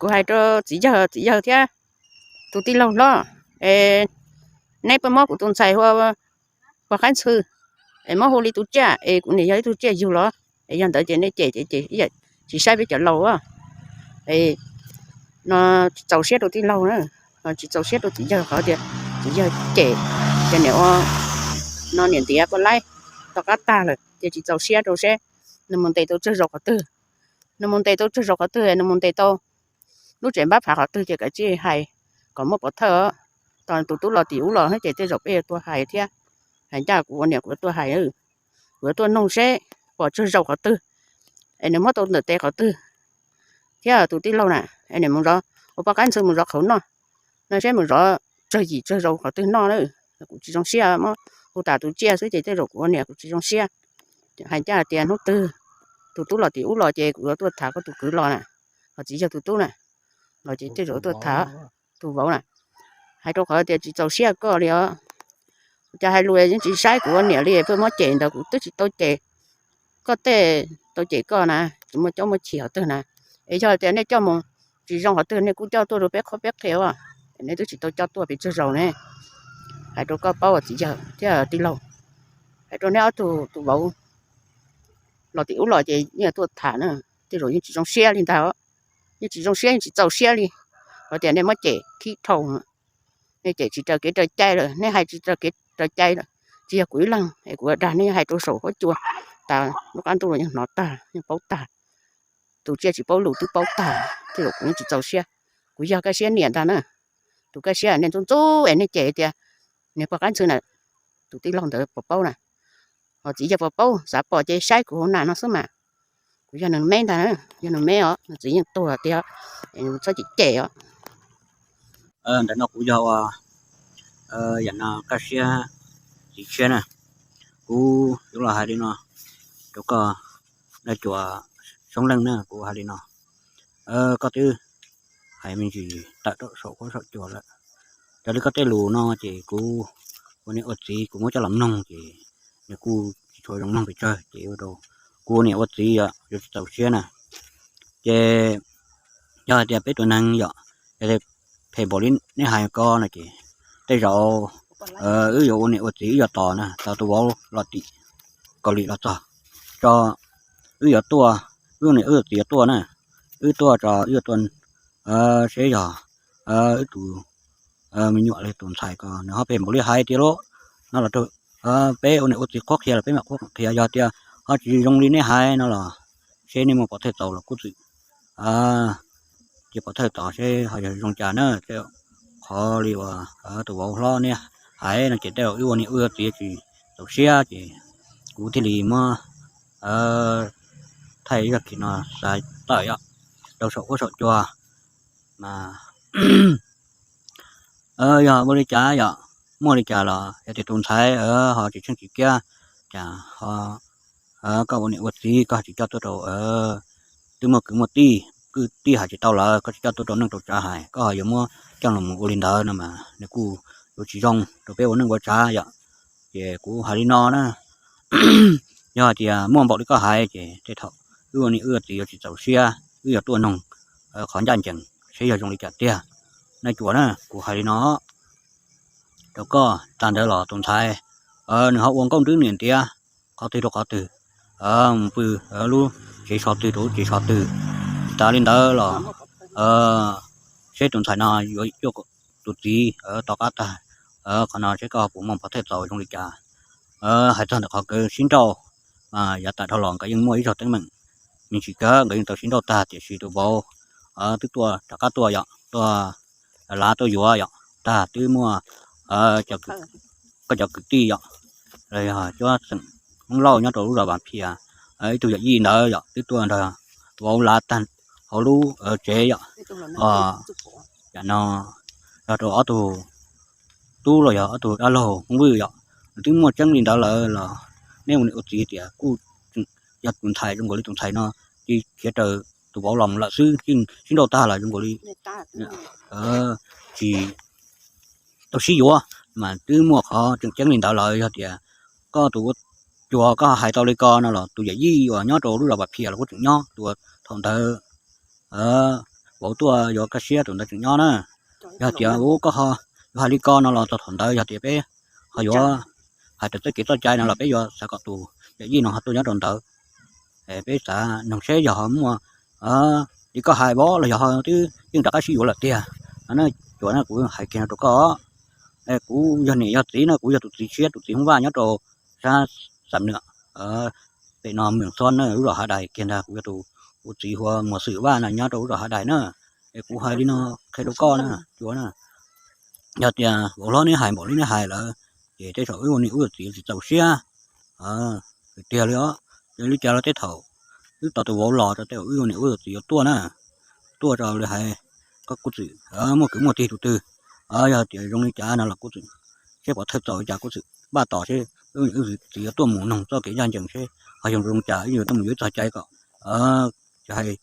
kuv hais rau txiv yawg, txiv yawg thiab tus tij laug hlob, es neb puas muab kuv tus ntxhais hu ua pog qaib ntxhw, es muab hu li tus tsiaj, es kuv niam yog ib tug tsiaj yug los, es yog ntawd ces nej cem ces ces tsis saib peb cov laus, no tsis txaus siab rau tij laug na, tsis txaus siab rau txiv yawg qhov tias txiv yawg cem, ces niam ua, no niam ntiav koj laib tom qab tag lawm ces tsis txaus siab rau seb nws mus ntes tau tsawg zaus qhov twg. Nws mus ntes tau tsawg zaus qhov twg, nws mus ntes tau lub tsev npab phav qhov twg ces kav tsij hais kom muaj pov thawj. Tos tus tub los tim ub los ces tej zaum peb yuav tuaj hais thiab. Hais ncaj kuv ua niam kuv yuav tuaj hais, kuv yuav tuaj noog seb pom tsawg zaus qhov twg, es nws muab tau ntawm tes qhov twg thiab tus tij laug na, es nws mus zov, ua poj qaib ntxhw mus zov qhauv noj, no seb mus zov tsawg yim tsawg zaus qhov twg noj na. Kuv tsis zoo siab, muab hu tas tus tsiaj xwb ces tej zaum kuv ua niam kuv tsis zoo siab. Hais ncaj tias hnub twg tus tub los tim ub los ces kuv yuav tuaj tham koj tus kwv los na, ho txiv yawg tus tub na, los ces tej zaum tuaj tham tus vauv na. Hais rau qhov tias tsis txaus siab koj li os. Cas hais lus yeej tsis saib kuv ua niam li, pheej muab cem ntawd kuv twb tsis tau cem koj tej, tau cem koj na, tsis muaj caub muaj chim qhov twg na. Es yog tias nej coj mus tsis zoo qhov twg nej kuj coj tuaj rau peb qhuab peb qhia, nej twb tsis tau coj tuaj pes tsawg zaus ne. Hais rau koj paub txiv yawg thiab tij laug, hais rau neb ob tug tus vauv los tim ub los ces yeej tuaj tham na, tej zaum yeej tsis zoo siab li ntag. Yeej tsis zoo siab yeej tsis txaus siab li, qhov tias nej muab cem khib dhau, nej cem tsis raws kev raws cai lawm, nej hais tsis raws kev raws cai lawm. Tsis yog kuv ib leeg es kuv dag nej hais rau saum huab cua, tas lub qab ntuj los yeej hnov tag yeej paub tag. Tus tsiaj tsis paub lus twb paub tag, tej zaum kuv yeej tsis txaus siab. Kuv yog kaj siab niam ntag na, tus kaj siab nej ntxub ntxub es nej cem tias niag poj qaib ntxhw na, tus tij laug ntawd puas paub na, ho txiv yawg puas paub, xav pom ces saib kuv hauv nas no xwb mas. Kuv yog nws me ntag, yog nws me os, nws txiv yeej tuag tiag, txhob cem cem os. Ntawm no kuv yog ua, yam no kaj siab txiv tshiab na, kuv yuav los hais li no rau koj, Naj Cuas Soob Leej na, kuv hais li no, koj twb hais me ntsis tawm rau saum huab saum cua lawm. Raws li koj tej lus no ces kuv ua niam ua txiv kuv muab coj los mloog ces nws kuj tsis tshua zoo mloog pes tsawg ces ua rau kuv ua niam ua txiv yuav tsis txaus siab na. Ces yog hais tias peb tus neeg yom, yog tias phem npaum li neb hais ko no ces tej zaum wb yuav ua niam ua txiv wb yuav tos na, tos tus vauv los tim Kaus Lim los txog tso, wb yuav tuaj, wb ua niam wb ua txiv yuav tuaj na, wb tuaj tso wb yuav tuaj seb yog wb tus me nyuam li tus ntxhais ko nws ho phem npaum li hais tiag lauj. No los rau peb ua niam ua txiv qhuab qhia los peb mam qhuab qhia, yog tias ho tsis zoo li neb hais no los seb nej muaj pov thawj txaus los kuj txwm cia pov thawj tod seb ho yog zoo cas na. Qhov li uas tus vauv hlob neb hais no ces tej zaum wb ua niam wb ua txiv tsis txaus siab ces kuv thiaj li muab thaij zaj kis no xa tawm yom rau saum huab saum cua mas yog ua li cas yom, muaj li cas los yog tias tus ntxhais ho tsis tsheej tsis kiab, cas ho koj ua niam ua txiv koj tsis coj tuaj rau twb muaj kwv muaj tij, kwv tij hais tsis tau lawm koj tsis coj tuaj rau neej rau tsav hais, koj ho yuav muab coj los mus ua li ntawd no mas nws kuj yuav tsis zoo rau peb ua neej ua tsav yom. Ces kuv hais li no na, yog hais tias muaj npaum li koj hais ces tej thaum wb ua niam wb ua txiv yuav tsis txaus siab, wb yuav tuaj noog qhov ncaj ncees seb yog zoo li cas tiag. Naj Cuas na, kuv hais li no rau koj, tag ntawd los tus ntxhais nws ho ua nkauj nrwb niam ntiav qhov twg rau qhov twg, mus pw lub tsev so twg rau lub tsev so twg. Tsis tas li ntawd los seb tus ntxhais no yuav cuaj tus txiv tom qab tag, qhov no seb koj puas muaj pov thawj txaus zoo li cas. Hais txog ntawm qhov nkawd sib nrauj, yav tas dhau los nkawd yeej muaj ib zaug teeb meem me ntsis kawg, nkawd yeej tau sib nrauj tag tiam sis tus vauv twb tuaj rov qab tuaj yom, tuaj lav tuaj yuav yom, tag twb muaj koj cov kwv tij yom, los yog cuab xeem Hmoob Lauj nyob rau lub zos Vam Phias, ib tug yawm yij ntawd yom twb tuaj nrog tus vauv lav tag hauv lub tsev yom. Yam no yog rau ob tug tub los yog ob tug dab laug Hmoob Vwj yom, nws twb muaj tseeb li ntawd lawm los neb ua niam ua txiv tias kuj yog tus ntxhais zoo nkaus li tus ntxhais no cia khiav raws tus vauv los mus lawm xwb, yeej sib nrauj tag los zoo nkaus li tsis tau sib yuav, mas twb muaj qhov tseem ceeb li ntawd lawm. Yog tias koj tus ua cuag koj hais tau li ko no los tus yawm yij uas nyob rau lub zos Vam Phias los kuj tseem nyob, tus uas thaum ntawd vauv tuaj yuav kaj siab tus ntawd tseem nyob na. Yog tias ua koj yuav hais li ko no los txog thaum ntawd yog tias peb ho yuav hais raws txoj kev txoj cai no los peb yuav xav kom tus yawm yij no ho tuaj nyob rau ntawd. Peb xav noog seb yog ho muaj li koj hais vauv los yog ho twb yeej rov qab sib yuav lawm tiag no. Cuas na, kuv hais kiag no rau koj, kuv yog niam yog txiv na, kuv yog tus txiv tshiab, tus txiv Hmoob Vaj nyob rau sab Xam Nwm pem no Mws Xob na, lub zos Hav Dais kiag ntag. Kuv yog tus, kuv txiv hu ua Muas Xwm Vaj no nyob rau lub zos Hav Dais na. Es kuv hais li no qhia rau koj na, cuas na, yog tias vauv hlob neb hais npaum li neb hais lawm ces tej zaum wb ua niam wb ua txiv tsis txaus siab tiag li os. Yog li cas los tej thaum wb tos tus vauv los rau tej zaum wb ua niam wb ua txiv yuav tuaj na, tuaj rau li hais, koj kuj txwm muaj kwv muaj tij tus twg, yog tias zoo li cas no los kuj txwm, seb pov thawj txaus li cas kuj txwm npaj tos seb wb ua niam wb ua txiv yuav tuaj mus noog txoj kev ncaj ncees seb ho yog zoo li cas wb yuav tuaj mus yuav ib txog cai kom, tsis hais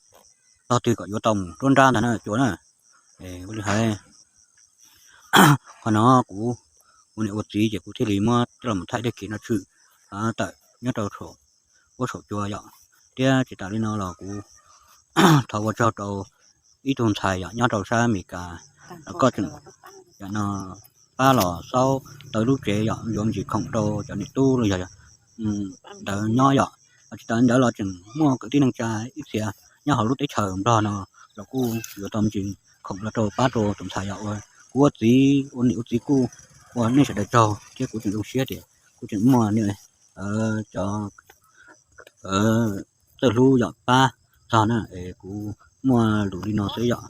tog twg kom yuav tau mus nruab nrab ntag na cuas na. Ua li hais, qhov no kuv ua niam ua txiv ces kuv thiaj li muab coj los thaij tej kev no tshwm tawm nyob rau ub saum cua yom. Thiab tsis tas li no los kuv thov ua tsaug rau ib tug ntxhais yom nyob rau sab Amelikas, koj tseem yam no pab los xaub taw lub tsev yom, yuav me ntsis khoom rau cov niam tub los yog ntawd nyob yom. Tsis tas li ntawd los tseem muaj kwv tij neej tsa ib txhia nyob hauv lub teb chaws Nplog no los kuj yuav tau me ntsis khoom los rau pab rau tus ntxhais yom. Kuv ua txiv ua niam ua txiv kuj ua nej sawv daws tsaug thiab kuv tseem zoo siab tias kuj tseem muaj cov txawj hlub yom pab txog na. Es kuv muaj lus li no xwb yom.